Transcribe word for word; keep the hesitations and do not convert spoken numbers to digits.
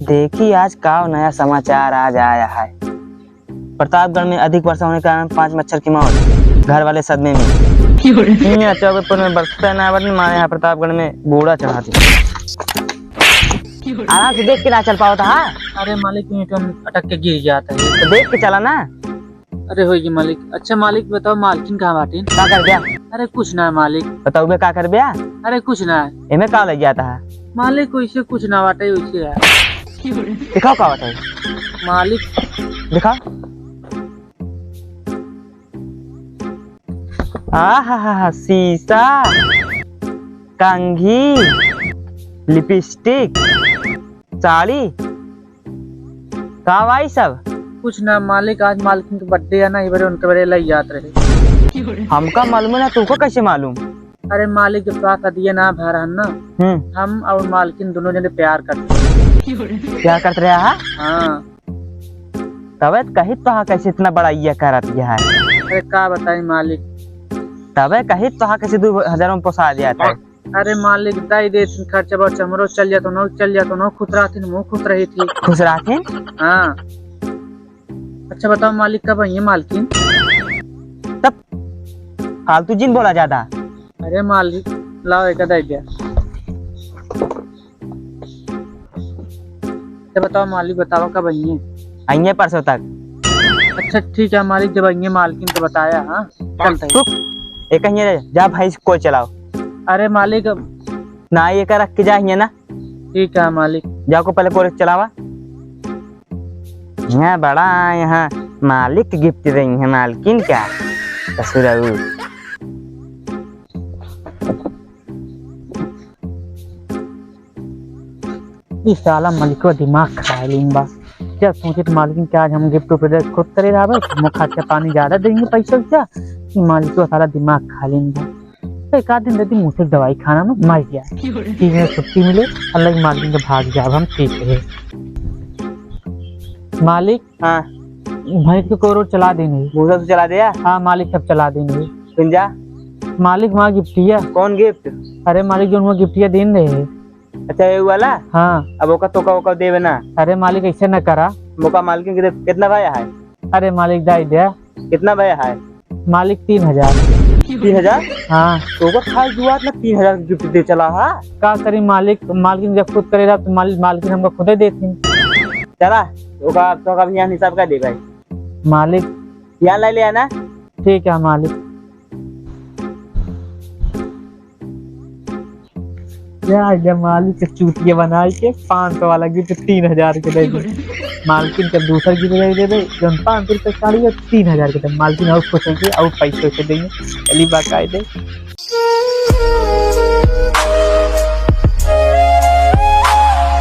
देखी आज का नया समाचार आज आया है। प्रतापगढ़ में अधिक वर्षा होने के कारण पांच मच्छर की मौत, घर वाले सदमे में। हियाँ चौबेपुर में बरसता ना बरन, मारे यहाँ प्रतापगढ़ में बूढ़ा चढ़ा दिया। आराम से देख के ना चल पावत हा। अरे मालिक, ईंटन अटक के गिर जाता है। तो देख के चला ना। अरे होई गे मालिक। अच्छा मालिक, बताओ मालकिन कहाँ बाटिन? का कर दिया? अरे कुछ ना है मालिक। बताओ बे, का कर दिया? अरे कुछ ना है। एमे का लग जाता है? मालिक, वैसे कुछ ना बाटे, वैसे है। दिखाओ का बाटे? मालिक। दिखाओ। आहा हा हा, शीशा, कंघी, लिपस्टिक, साड़ी, का भाई सब? कुछ ना मालिक, आज मालकिन के birthday है ना, ये बरे उनके बरे लई जात रहे। हमका मालूम है ना, तुमको कैसे मालूम? अरे मालिक, जब तोहार सदिया ना भा रहन ना, हम्म। हम और मालकिन दोनों जने प्यार करते हैं। प्यार करते रहे हा? हाँ। तबे तो कही तोहा कैसे इतना बड़ा ये करत ये है। अरे का बताई मालिक। तबे कही तोहा कैसे दो हजारों में पोसा जाता है। अरे मालिक, दाई दे खर्चा बर्चा हमरो चल जातो ना, चल जातो ना, खुश रहती, मुँह खुश रही थी। खुश रहती? हाँ। अच्छा बताओ मालिक, कब आई है मालकिन? तब फालतू जिन बोला ज्यादा। अरे मालिक, लाओ एक दाई दिया। अच्छा बताओ मालिक, बताओ कब आई है? आई है परसों तक। अच्छा ठीक है मालिक, जब आई है मालकिन तो बताया, हाँ? चलते हैं। रुक, एक ही है, जा भैंस को चलाओ। अरे मालिक, अब ना, ये का रख के जा हियाँ ना। ठीक है मालिक। जाओ को पहले कोरे चलावा। यहाँ बड़ा, यहाँ मालिक गिफ्ट देंगे, मालकिन का ससुराऊ। ई साला मलिकवा दिमाग खा लेन बा। जब सोचे तो मालकिन के आज हम गिफ्ट उफ्ट दे खुद करे रहबे, हम खर्चा पानी ज्यादा देंगे पैसा वैसा। ई मलिकवा साला दिमाग खा लेन बा। एक आध दिन दीदी मुझे दवाई खाना में मर गया। तीन दिन छुट्टी मिले, अल्लाह की मालकिन के भाग जाब हम, ठीक है। मालिक, हाँ। भैंस के कोरो चला देने। भूसा से चला दिया? हाँ मालिक, सब चला देने। सुन जा। मालिक, वहाँ गिफ्टिया। कौन गिफ्ट? अरे मालिक, जो वहाँ गिफ्टिया देन रहे। अच्छा, ये वाला? हाँ। अब ओका तोका, ओका देवे ना। अरे मालिक, ऐसे ना करा। मोका मालकिन के दे, कितना भाई है? अरे मालिक, दाई दे। कितना भाई है? मालिक, तीन हजार। तीन हजार? हाँ। तो ओकर खाए जुआत ना, तीन हजार के गिफ्ट दे चला हा। का करी मालिक, मालकिन जब खुद करे रहा तो मालिक, मालकिन हमका खुदे देती। चला, ओका, तो ओका भी यहाँ हिसाब का दे भाई। मालिक। यहाँ ले लिया ना? ठीक है मालिक। या, या मालिक के चूतिया बनाई के पाँच सौ वाला गिफ्ट तीन हजार के दे दे। मालकिन के दूसर गिफ्ट दे दे, जौन पाँच सौ रुपये साड़ी है, तीन हजार के दे। मालकिन और खुश होके और पैसे वैसे देंगे, चली बाकायदे।